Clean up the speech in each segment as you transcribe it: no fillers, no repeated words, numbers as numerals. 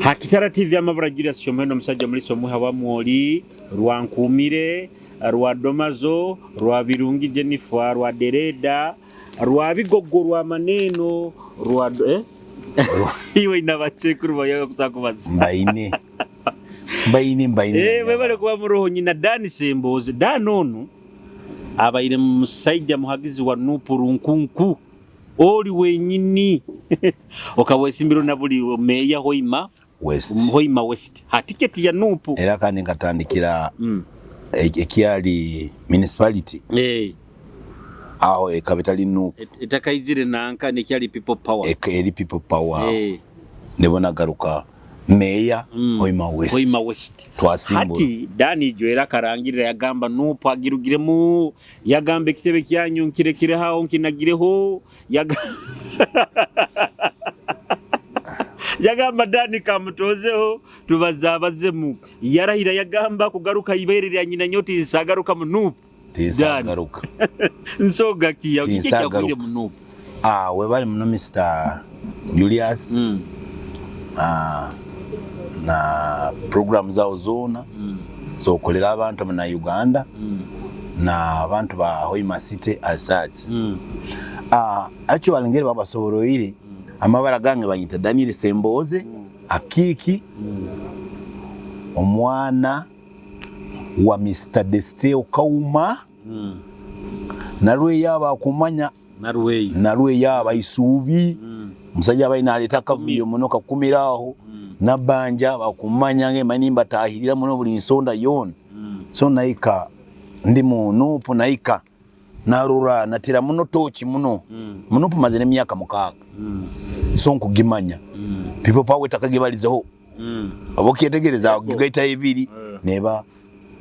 Hakitara TV Amabura Julius Kyomuhendo omusajja omulisa omuha wa Mwoli rwa Nkuumire rwa Domazo rwa Birungi Jennifer rwa Dereda rwa Bigogo rwa Maneeno rwa eh? Iwe ina basekuru bayaga kutakubaza. Mbaine mbaine mbaine. Eh, webale kuba muroho nyina Dan Semboze. Dan onu abaire musaija muhagizi wa Nupu Runkunku. Oli wenyini okaba wesimbirwe na buli meeya Hoima West. Hoima West ha tiketi ya Nupu. Era kandi nkatandikira ekyali municipality aho ekaba etali Nupu. Etakaizire nanka nekyali People Power. Eri People Power aho. Nibwo nagaruka meeya Hoima West. Hoima West. Twasimbura. Hati Dan Ijwera akarangirira yagamba Nupu agirugiremu. Yagamba ekitebe kyanyu nkirekireho aho nkinagireho. Yagamba Dani kamutozeho tubazabazemu. Yarahira yagamba kugaruka ibere lya nyina nyowe tinsagaruka mu Nup. Tinsagaruka. Nsoga ki aho kiki ekyakwire mu Nup? Ah, webale muno Mister Julius. Na program zawo zona zokolera abantu na Uganda na abantu ba Hoima City as such. Actually ngeri babasoboroire amabara gange banyita Daniel Semboze Akiki omwana wa Mister Desteo Kauma Nalweyo abakumanya Nalweyo aba Isuubi omusajja abaire naleeta akavuyo muno kakumira aho Nabbanja bakumanya nge nimbatahirira muno buli nsonda yoona so naika ndi mu Nup naika narora natera muno tochi muno mu Nup mazire emyaka 6 so nkugimanya People Power etakagibalizeho oba okyetegereza gigaita 2 neba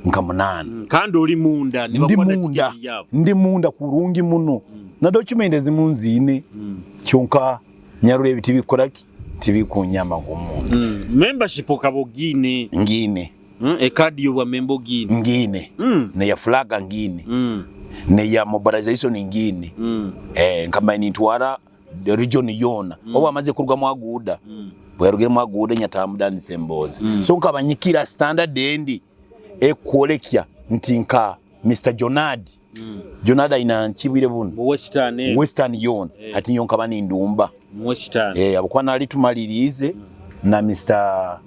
nka 8 kandi oli munda ndi munda ndi munda kurungi muno na document ezimu nziine kyonka nyarura ebi tibikoraki tibikunyamba nk'omuntu. Membership okaba ogiine ngiine ekadi y'obwa member ogiine ngiine neya flag ngiine neya mobilization ngiine nkamanya nintwara region yoona obu amaze kurugamu aguuda bweyarugiremu aguuda nyatamu Dan Sembozi so nkabanyikira standard endi ekworekya nti nka Mr Jonad Jonad aina nkibwire buno Western Western yoona ati nyo nkaba nindumba Western abukuba nali tumaliriize na Mr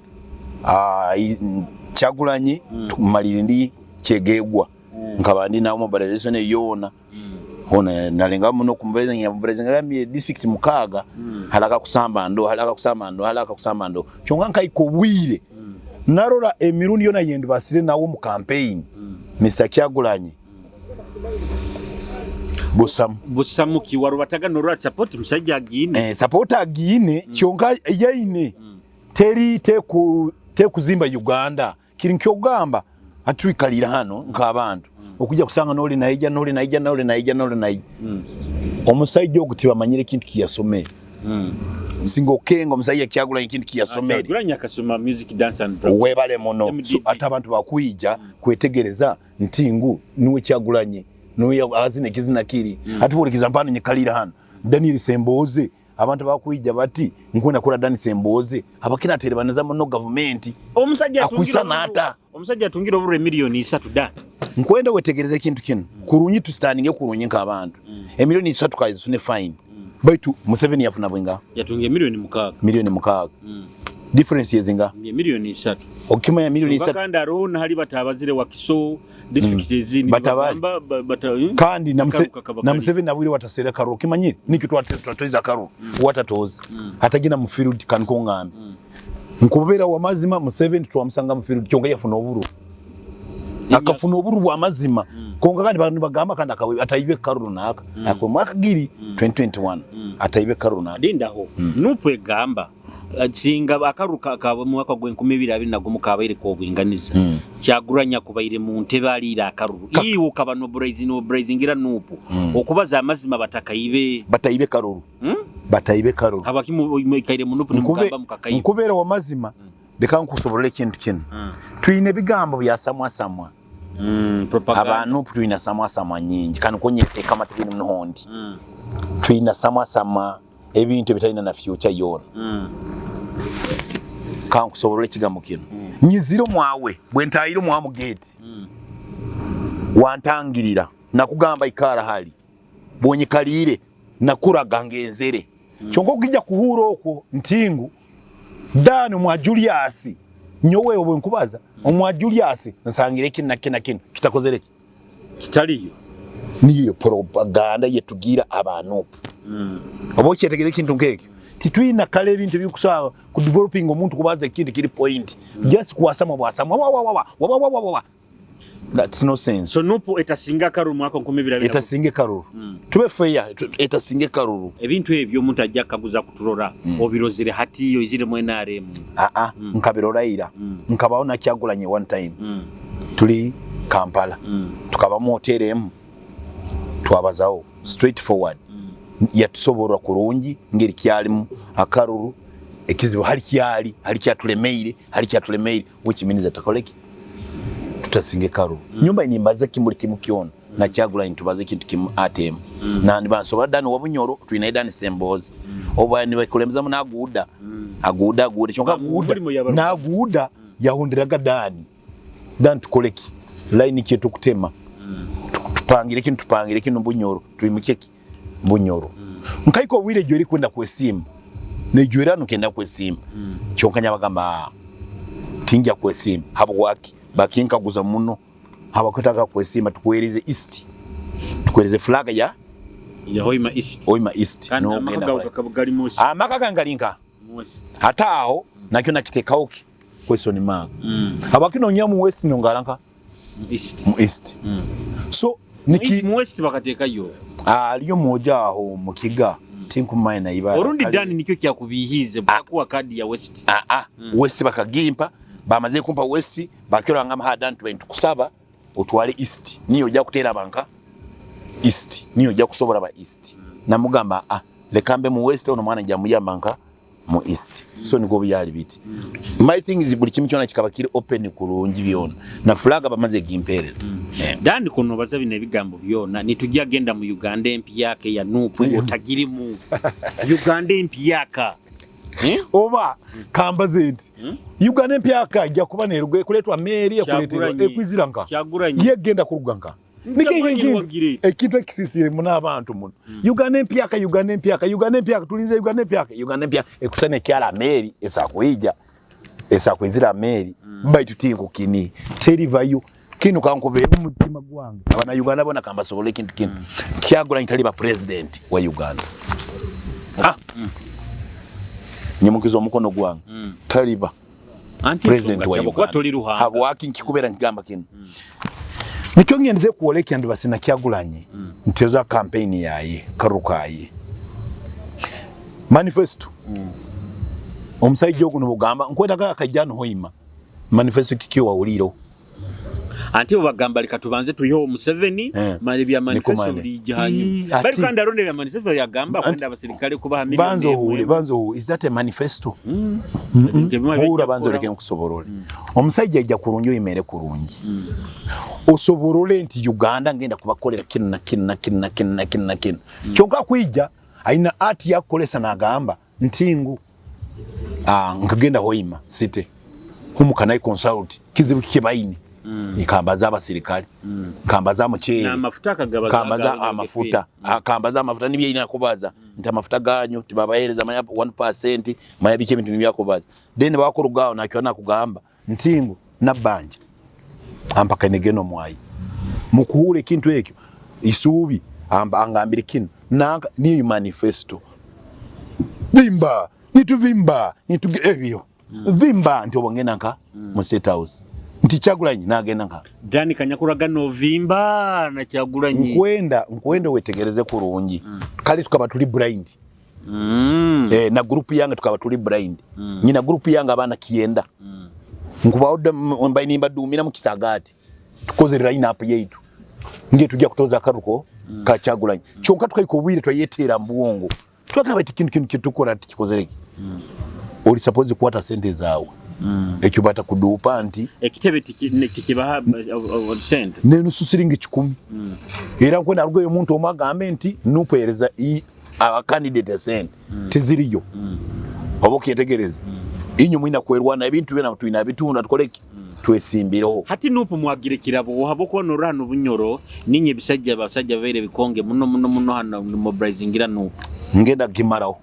Kyagulanyi tumalire ndi Kyegegwa nkaba ndi nawo mobilization yoona hona nalenga muno kumobilizinga mobilizinga district 6 haraka kusamba ndo haraka kusamba ndo haraka kusamba ndo kyonka nkaiko obwire narora emirundi yona yendu basire nawo mu campaign Mr Kyagulanyi busamu busamu kiwarubataga norwa support musajja agine support agine kyonka yaine teri tekuzimba Uganda kiri nkyogamba atwikalira hano nk'abantu okujja kusanga noli naija noli naija noli naija noli naija omusajja ogu tibamanyire ekintu kiyasomere singa okenga omusajja Kyagulanyi ekintu kiyasomere Kyagulanyi akasoma music dance and drama webale muno so, ate abantu bakwija kwetegereza nti ngu niwe Kyagulanyi niwe azina ekizina kiri atubulikiza mpano nyikalira hano Daniel Semboze abantu bakwija bati nkwenda kula Daniel Semboze abakina terebaniza muno government omusajja akwisa nata omusajja atungira obure milioni 3 da nkwenda wetegereze ekintu kino kurunyi tustandinge kurunyi nk'abantu emilioni 3 kazifune fine baitu Museveni yafuna bwenga yatungiye milioni 6 milioni 6 difference yezinga milioni 3 okimanya milioni 3 kandi arona hali batabazire wakiso district ezindi kandi na Museveni abwire watasera karo kimanyire nikyo twatwatweza karo watatoza atagina mu field kanko ngambe nkubera wa mazima Museveni twamusanga mu field kyonga yafuna oburu akafuna oburu bwa mazima konga kandi bantu bagamba kandi ataibe karo runaka akwe mwaka giri 2021 ataibe karo runaka dindaho Nup egamba singa akaruka kawe mwaka gwe 2021 kabaire ko bwinganiza Kyagulanyi kubaire mu ntebe alira akaruru iwo kaba no brazingira Nup okubaza amazima batakaibe bataibe karuru bataibe karuru abakimu ikaire mu Nup nimugamba mukakaibe nkubera wa mazima leka nkusoborole ekintu kino twine bigambo bya samwa samwa propaganda abantu twina samwa samwa nyingi kandi konyeteka matubini munondi twina samwa samwa ebintu ebitalina na future yona. Kankusoborora ekigambo kinu. Nyizire omwawe, bwe ntahire omwa mu gate. Wantangirira, nakugamba ikara hali. Bwonyikaliire, nakuraga ngenzere. Kyonka okugija kuhuura okwo nti ngu Dan omwa Julius, nyowe obwe nkubaza, omwa Julius nsangire kinu na kinu na kinu kitakozere ki? Kitaliyo. Niyo propaganda yetugira aba NUP. Oba okyetegereza ekintu nk'ekyo, titwina kale ebintu ebikusobola ku developing omuntu kubaza ekintu kiri point. Just kwasama bwasama wa wa wa wa wa wa wa wa wa. That's no sense. So NUP etasinga karuru mwaka nkumi ibiri abiri na Etasinga karuru. Tube fair, etasinga karuru. Ebintu ebyo omuntu ajja kukaguza kuturora obirozire hati oizire mu NRM. Aa, nkabirora ira. Nkabaho na Kyagulanyi one time. Tuli Kampala. Tukaba mu hotel emu. Twabazaho straight forward. Yatusoborra kurungi ngeri kyalimu akaruru ekizibu hali kyali hali kyatulemeire hali kyatulemeire, which means atakoleki tutasinge karuru. Nyumba nimbaza kimuli kimu kyona na Kyagulanyi tubaze ekintu kimu atm. Na nibansobora Dani Wabunyoro twine Dani Sembozi. Oba nibakulembezamu naguda. Aguda aguda kyonka aguda naguda yahundiraga Dani. Dani tukoleki line kye tukutema. Tupangire kinu tupangire kinu Bunyoro tuimukye ki Bunyoro. Nkaiko obwire ejyo eri kwenda kwesimba. Nejwera nukenda kwesimba. Kyonka nyabagamba tinja kwesimba habwaki bakinkaguza muno habakwetaga kwesimba tukuhereze East. Tukuhereze flag ya Ya Hoima East. Hoima East. Kandi amaka gawe kakaba gali mu West. Amaka gange gali nka West. Hata aho nakyo nakitekaho ki question mark. Habwaki nonya mu West nongara nka Mu East. Mu East. So niki mu West bakatekayo. Aliyo moja aho mu Kiga. Tinkumanya na ibara. Orundi Dani nikyo kyakubihize bakakuwa kadi ya West. West bakagimpa, bamaze kumpa West bakira ngamba ha Dani tuba tukusaba otwale East. Niyo ojja kutera banka East. Niyo ojja kusobora ba East. Namugamba leka mbe mu West ono mwana nja muyamba nka mu East. So niko byali biti. My thing is buli kimu kyona kikaba kiri open kurungi byona. Na flag bamaze gimpereza. Dani kuno baza bino ebigambo byona nitujja genda mu Uganda empyaka ya NUP otagirimu. Uganda empyaka. Oba kambaze nti Uganda empyaka ijja kuba neruga ekuletwa meeri ekuletwa ekwizira nka. Kyagulanyi. Ye genda kuruga nka. Nike wagire. Ekintu ekisisire muna abantu muno. Uganda empyaka, Uganda empyaka, Uganda empyaka, tulinze Uganda empyaka, Uganda empyaka. Ekusana ekyala meeri esakwija. Esakwizira meeri. Baitu tinku kini. Teri bayo. Kinu kankubera omutima gwange. Abana Uganda bona kambasobola ekintu kinu. Kyagulanyi tali ba president wa Uganda. Nyimukiza omukono gwange. Taliba Anti president wa Kuba Uganda. toli Ruhanga. Habwaki nkikubera nkigamba kinu. Nikyo ngenze kuolekya ndi basina Kyagulanyi. Ntezo campaign yaye karukaye. Manifesto. Omusajja oguno bugamba nkwetaga akajjano hoima. Manifesto kikiwa uliro. Anti bagamba leka tubanze tuyiho Museveni mali bya manifesto Nikumane. bijja hanyuma. Ati Bali kandi aronde bya manifesto yagamba kwenda abasirikale kubaha milioni. Banzo hule, banzo hule. Is that a manifesto? Hura banzo leke nkusoborole. Omusajja ajja kurungi oyimere kurungi. Osoborole nti Uganda ngenda kubakolera kinu na kinu na kinu na kinu na kinu na kinu. Kyonka kwijja aina ati yakolesa nagamba ntingu. Nkagenda Hoima city. Humuka consult kizibu kibaini. Nikambaza abasirikale. Nkambaza muchere. Na amafuta akagabaza Kambaza amafuta. Kambaza amafuta nibye ina kubaza. Nti amafuta ganyu tibabahereza maya 1% maya bike bintu nibyakubaza. Then bakorugao nakyo nakugamba ntingu nabanja. Ampaka negeno mwayi. Mukuhure kintu ekyo isubi amba angambire kino nanka ni manifesto. Vimba nituvimba nituge ebyo. Vimba nti obongena nka mu State House. Nti Kyagulanyi nagenda nka Dani Kanyakuraga no vimba na Kyagulanyi. Nkwenda wetegereze kurungi. Kale tukaba tuli blind. Na group yange tukaba tuli blind. Nyina group yange abana kienda. Nkuba mbaini mbadumira mu kisagati. Tukoze line up yetu. Nge tujja kutoza karuko ka Kyagulanyi. Kyonka tukayiko bwire twayetera mbuongo. Twakaba kintu kintu kitukora tikikozereki. Oli suppose kuwata sente zawe. Ekyo bata kudupa nti ekitebe tikibaha sente. Nenusu siringi 10. Era nkwenda arugeyo omuntu omwe agambe nti nupereza aba candidate sente. Tiziriyo. Oba okyetegereza. Inywe mwina kwerwana ebintu byona twina bitunda tukoleki twesimbireho. Hati NUP mwagire kirabo habwokuba norora hanu Bunyoro ninye ebisajja abasajja babaire bikonge muno muno muno hanu mobilizingira NUP. Ngenda kugimaraho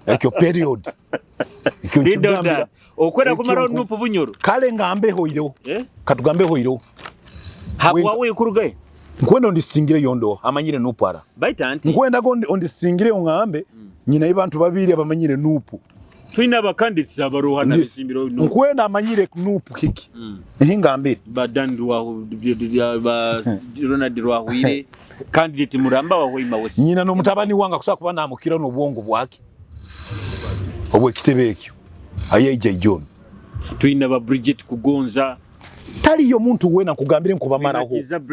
ekyo period. Ekyo nkigambira. Okwenda kumaraho NUP Bunyoro. Kale ngambe hoireho. Eh? Katugambe hoireho. Habwawe kurugayo. Nkwenda ondisingire yondo amanyire NUP ara. Baita anti. Nkwenda ondisingire ongambe nyina abantu babiri abamanyire NUP. Twina abakandidates abaroha na bisimbiro NUP. Nkwenda amanyire NUP kiki. Nhingambire. Ba Dan Rwahu ba Ronald Rwahwire candidate muramba wa Hoima West. Nyina no mutabani wanga kusa kuba namukira no bwongo bwake. Obwekitebe ekyo. Ayeija John. Twina ba Bridget Kugonza. Taliyo muntu wena nkugambire nkubamaraho.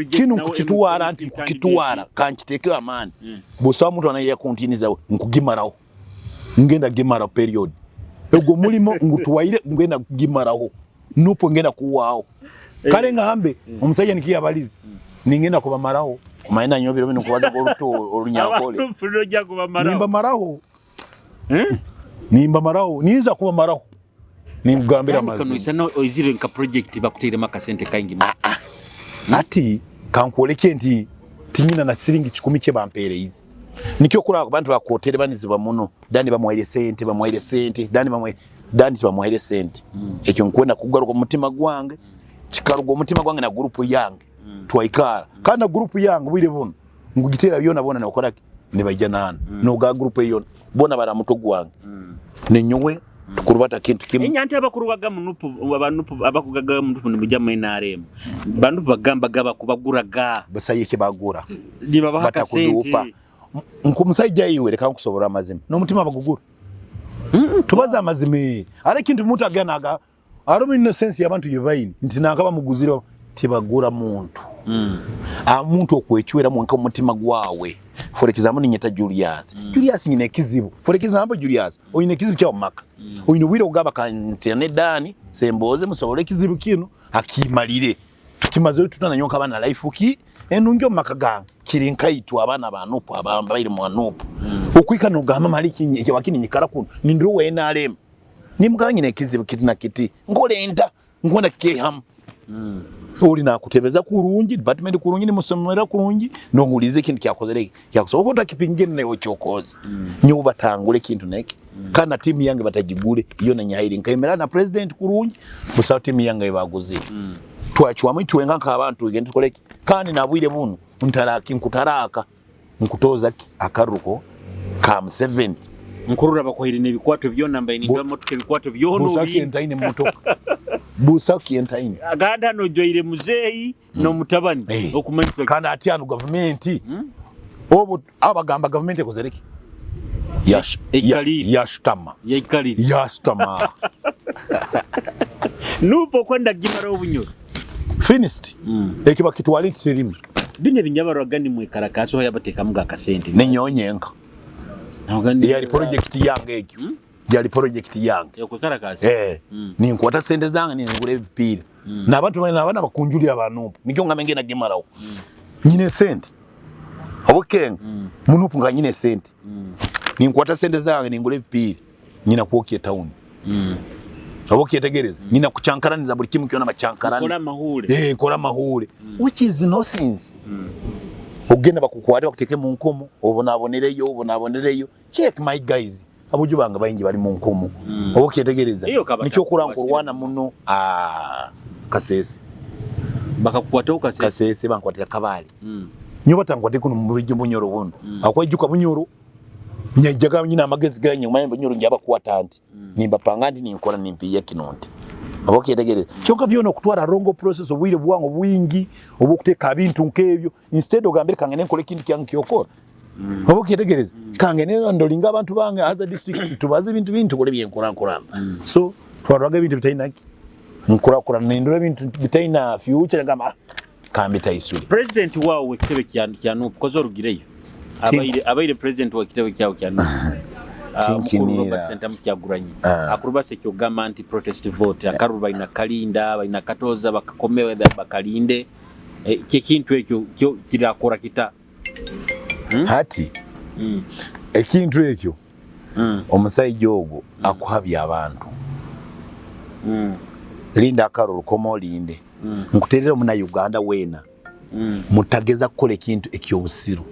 Kinu nkukitwara nti nkukitwara kankiteke amaani. Busa muntu anaye kuntiniza nkugimaraho. Ngenda gimara period. Ogwo mulimo ngutuwaire ngenda kugimaraho. Nupo ngenda kuwaawo. Kale ngambe omusajja nikiyabaliza. Ningenda kubamaraho. Omanyi nanyobero bino kubaza oluto olunyankole. Nimbamaraho. Nimbamaraho. Ninza kubamaraho. Ninkugambira amazima. Oizire nka project bakuteiremu akasente kaingi. Ati kankwoleke nti tinyina na siringi 10 kye bampeereize. Nikyo kura abantu bakotere banizibwa muno. Dani bamuhaire sente, bamuhaire sente, Dani bamuhaire, Dani bamuhaire sente. Ekyo nkwenda kugaruka omutima gwange, kikaruga omutima gwange na group yange. Twaikara. Kandi na group yange bwire buno ngugitera byona bona nokora nibaija nana. Noga group eyo bona bara muto gwange. Ninyowe tukurubata kintu kimwe. Enyanti abakurugaga mu NUP, abanupu abakugaga mu NUP nimujja mu NRM. Bantu bagamba gaba kubaguraga. Basayike bagura. Nibabaha kasente. Nkumusajja iwe leka nkusobora amazima. N'omutima bagugura. Tubaza amazima. Are kintu muntu aganaga. Aromi no sense y'abantu yebayini nti nakaba muguzira tibagura muntu. Amuntu okwechwera mwenka omutima gwawe. For example ninyeta Julius. Julius nyine kizibu. For example Julius oyine kizibu kya maka. Oyine bwire ogaba kantene Dani semboze musobole kizibu kino akimalire. Tukimaze tutana nyonka bana life ki enungi omaka gange kiri nkaitu abana ba NUP abambaire mu NUP. Okwika nogamba maliki wakini nyikara kuno nindiro we NRM. Nimuganye nekizibu kiti na kiti ngolenta nkwenda keham. Oli nakutebeza kurungi department kurungi nimusomera kurungi nohulize kintu kyakozere kyakusoboka otakipingene newe kyokoze. Nyo batangule kintu neki. Kana timu yange batagigule iyo na nyairi nkemera na president kurungi busa timu yange ibaguzire. Twachwamu itwenga nka abantu igende tukoleki kandi nabwire buno ntaraki nkutaraka nkutoza akaruko ka Museveni. Nkurura bakwahire n'ebikwato byona mbaye nindwa motoka ebikwato byona Busaki entaine motoka. Busaki entaine. Aganda no joire muzeyi no mutabani okumanyisa kandi ati anu government. Obo abagamba government ekozereki. Yashutama. Yaikalire. Yashutama. Nupo kwenda gimara obunyoro. Finished. Ekiba kitwali tsirimu. Bine binyabarwa gani mwekarakaso yabatekamu gakasente. Nenyonyenka. Yali project yange ekyo. Yali project yange. Yokwekarakaso. Ninkwata sente zange ningura ebipiira. N'abantu bana abana bakunjulira abantu. Nikyo ngambe ngenda gimaraho. Nyine sente. Obukenga. Munupu nga nyine sente. Ninkwata sente zange ningura ebipiira. Nyina kuokie town. Obokyetegereza. Nyina kuchankaraniza buli kimu kyona bachankarani. Kola mahule. Kola mahule. Which is no sense. Ogenda bakukwate bakuteke mu nkomo, obonabonereyo, obonabonereyo. Check my guys. Abuju banga bayingi bali mu nkomo. Obokyetegereza. Nikyo kura nkurwana muno Kasese. Bakakukwata Kasese. Kasese bankwatira Kabale. Nyo batankwate kuno mu bijjo Bunyoro buno. Akwajuka Bunyoro. Nyajaga nyina amagezi ganye mayembe Bunyoro njaba kukwata nti. Nimba panga ndi ninkora nimpiye kinonti. Obokyetegereza. Kyonka byona okutwara wrong process obwire bwango bwingi obukuteka abintu nkebyo instead ogambire kange nkole kintu kyange kyokora. Obokyetegereza. Kange ne ndolinga abantu bange as a district tubaze ebintu bintu kole byenkora nkora. So twarwaga ebintu bitaina nkora kora nindura ebintu bitaina future ngamba kambi taisuri. President wao wekitebe kya NUP kozo orugireyo. Abaire president wa kitebe kyawo kya NUP. Tinkinira. Sentamu Kyagulanyi. Akurubase kyogamba nti protest vote akaruba ina kalinda ina katoza bakakomewe bakalinde kintu ekyo kirakora kita. Hati ekintu ekyo Omusaija ogwo akuhabya abantu. Linda akaruru koma olinde. Nkuterera omuna Uganda weena mutageza kukora ekintu ekyobusiru.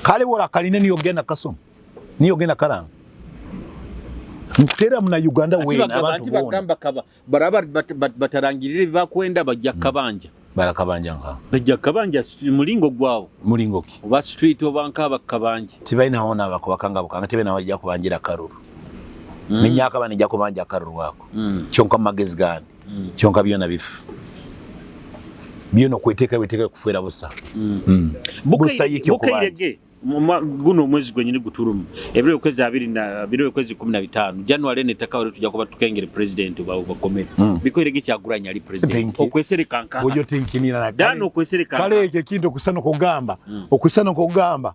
Kale bworakalinda niyo ogenda kasoma, niyo ogenda karanga. Nkuterera muna Uganda weena abantu boona. Baraba batarangirire ebi bakwenda bajja kukabanja. Barakabanja nka? Bajja kukabanja mulingo gwabo. Mulingo ki? Oba street oba nka bakabanja. Tibaina hoona bakubakanga bukanga tibaina bajja kubanjira akaruru. Ninyakaba nijja kubanja akaruru ako. Kyonka mumagezi gandi. Kyonka byona bifu. Byona okweteka weteka kufwera busa. Busa yiki okubanja. Guno omwezi gwenyini guturumu ebiro okwezi abiri na biro okwezi 15 January netaka ore tujja kuba tukengere president oba bakomere bikoire Kyagulanyi ali president okwesereka nka ojo tinkinira na dano okwesereka kale ekyo kintu okusana okugamba okusana okugamba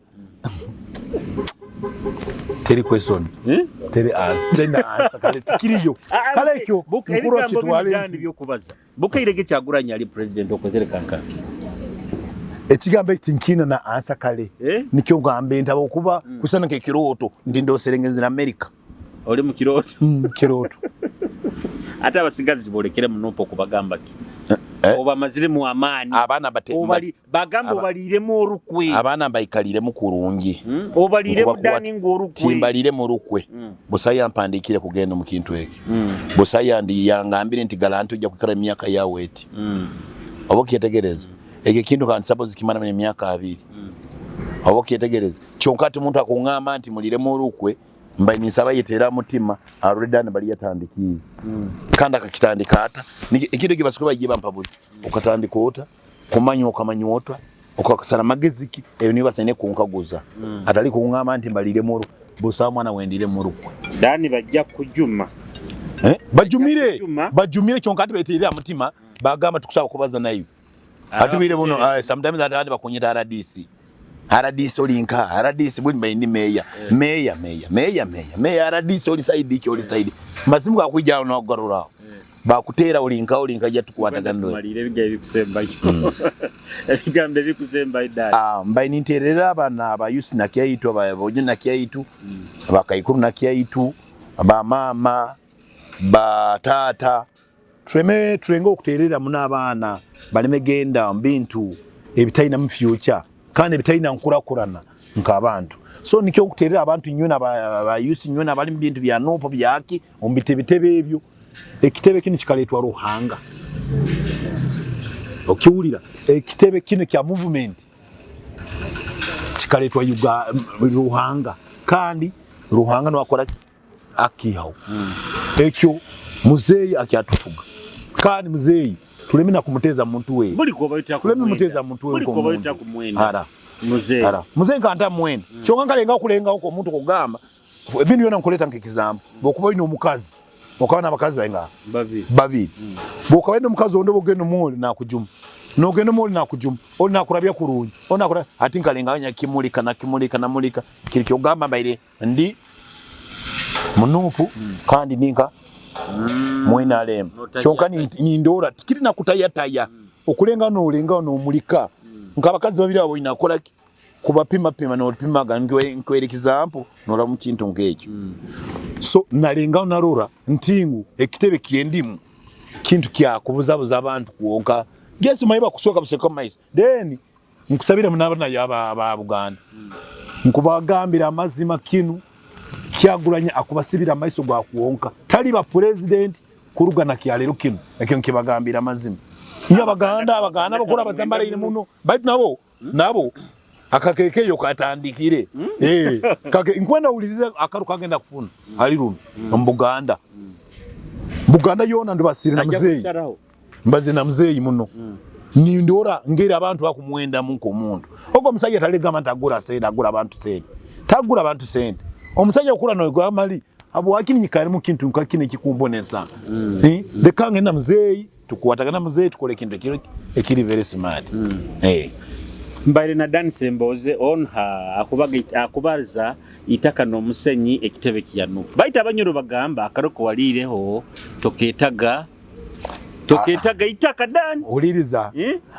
teri question teri answer teri answer kale tikiriyo kale ekyo nkuru kitwale byokubaza Bukairege Kyagulanyi ali president okwesereka nka ekigambo eki tinkina na ansa kale eh? Nikyo ngambe ntaba okuba kusana nke kirooto ndi ndoserengezi na America oli mu kirooto kirooto ate abasigazi bolekere munopo okubagamba ki obamaziremu amaani abaana obali bagamba obaliiremu orukwe abaana mbaikaliremu kurungi obaliiremu dani ng'orukwe timbaliremu orukwe busa yampandikire kugenda mu kintu eki busa yandi yangambire nti galanti ojja kwikara emyaka yawe eti oba okyetegereza ekyo ekintu kandi suppose kimara emyaka 2 oba okyetegereza kyonka ati omuntu akungamba nti muliremu orukwe mba ninsaba yetera mutima already bali yatandikiye kandi akakitandika ata ekintu eki basuka bagiye bampabuzi okatandika ota kumanya okamanya ota okakasara magezi ki eyo niyo basaine kunkaguza atali kungamba nti mbalire muru busa mwana wendire murukwe dani bajja kujuma bajumire bajumire kyonka ati betirira mutima bagamba tukusaba kubaza nayo atubire buno sometimes atandi bakunyita RDC RDC olinka RDC buli mbaindi meya meya meya meya meya meya RDC oli side ki oli side mazimu gakuija no garura bakutera olinka olinka ja tukwatagana malire bigaye bikusemba ebigambo bikusemba idai mbai ninterera abana aba yusi na kyaitu aba bojo na kyaitu abakaikuru na kyaitu aba mama ba tata treme turenga okuterera muna abaana baleme genda mbintu ebitaina mu future kandi ebitaina nkurakurana nka abantu so nikyo nkuterera abantu nyona ba yusi nyona bali mbintu bya nopo byaki ombitebitebe ebyo ekitebe kino kikaletwa Ruhanga okiwulira ekitebe kino kya movement kikaletwa Ruhanga kandi Ruhanga nwakora akihaho ekyo muzeyi akyatufuga kandi muzeyi tuleme na kumuteza muntu we tuleme muteza muntu we ara muzeyi ara muzeyi nkanta mwenda kyonka nkalenga okulenga uko omuntu kugamba ebintu byona nkuleta nk'ekizambu bwokuba olina omukazi okaba n'abakazi bainga babiri bwokaba olina omukazi ondi ogenda omuoli nakujuma nogenda omuoli nakujuma oli nakurabya kurungi oli nakura ati nkalenga nyakimulika nakimulika namulika kiri kyogamba mbaire ndi munupu kandi ninka mwina alema kyonka nindora tikiri nakutayataya okulenga nolenga nomulika nk'abakazi babiri abo inakola kubapima pima nopimaga nkwerekizampo nola mu kintu nk'ekyo so nalenga narora ntingu ekitebe kiendimu kintu kyakubuzabuza abantu kuonka Yesu mayiba kusoka buseka maiso then nkusabira munabana yaba aba Buganda nkubagambira amazima kinu Kyagulanyi akubasibira amaiso gwa kuonka tali ba president kuruga na kyalero kinu ekyo nkibagambira amazima iyo abaganda abaganda bakora bazambara ine muno baitu nabo nabo akakekeyo katandikire kake nkwenda uliriza akaru kagenda kufuna ali runo mu Buganda Buganda yona ndibasire na muzeyi mbaze na muzeyi muno nindora ngeri abantu bakumwenda munko omuntu ogwo omusajja talegamba ntagura sente agura abantu sente tagura abantu sente omusajja okura no gwamali abo wakini nyikari mu kintu nkakine kikumbonesa leka ngenda muzeyi tukwatagana muzeyi tukole kintu ekiri ekiri very smart Mbaire na Dan Semboze onha akubaza itaka n'omusenyi ekitebe kya NUP baita abanyoro bagamba akaroko waliireho toketaga toketaga itaka Dan uliriza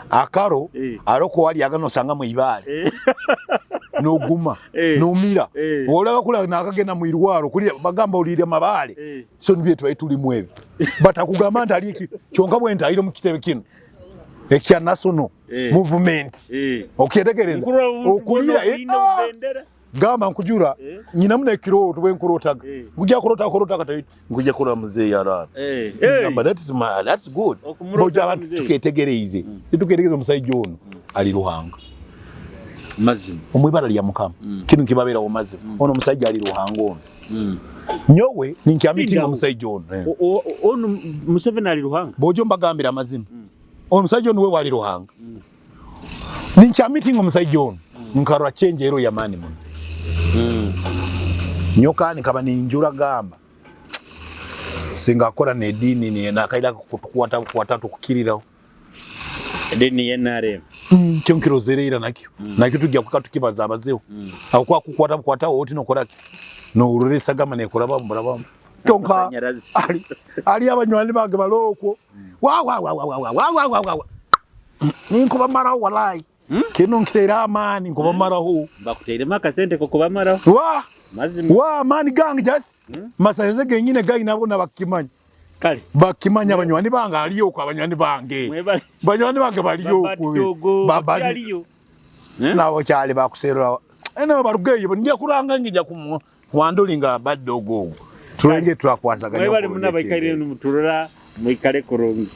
akaro aroko wali agano sanga mu ibale. Noguma nomira olaga kula nakagenda mu irwaro kulira bagamba olire mabaale. So nibyo twali tulimu ebyo, batakugamba nti ali eki kyonka bwe ntayire mu kitebe kino ekya National Movement, okyetegereza okulira gamba nkujura nyinamu nekirooto bwe nkurotaga nkujja kurota kurota kata nkujja kurora muzeeyi arara. Gamba that's good. Boja abantu tuketegereize, tuketegereza omusajja ono ali Ruhanga. Mazima. Omwibara lya Mukama kinu kibabeerawo mazima. Ono omusajja ali Ruhanga ono. Nyowe ninkyamitinga omusajja ono. Ono Museveni ali Ruhanga. Bojo mbagambira amazima, omusajja ono we wali Ruhanga. Ninkyamitinga omusajja ono nkarwa chenjero yamani muno. Nyoka nkaba ninjura gamba singa akora n'ediini nakaira kutukwata kukwata tukukiriraho. Edini ya NRM. Kyo nkirozereera nakyo. Nakyo tujja kuka tukibaza abazeho. Aho kwa kukwata kukwata oti nokoraki nowurira esagama nekurabamu burabamu kyonka. Amasanyarazi. Ali abanywani bange balokwo wa wa wa wa wa wa wa wa wa wa ninkubamaraho walayi kino nkiteera amaani nkubamaraho. Bakuteiremu akasente ko kubamaraho. Wa. Mazima. Wa amaani gange jasi masanyarazi genyine gali nabo nabakimanya. Kale. Bakimanya abanywani bange aliyoko abanywani bange. Mwebale. Banywani bange baliyoko. Babadidogo. Babadi. Aliyo. Eh? Nabo kyali bakuserera eno barugeyo nja kuranga ngija kumuwandulinga badogo tulenge turakwasaganya. Mwebale muna baikaire muturora mwikale kurungi.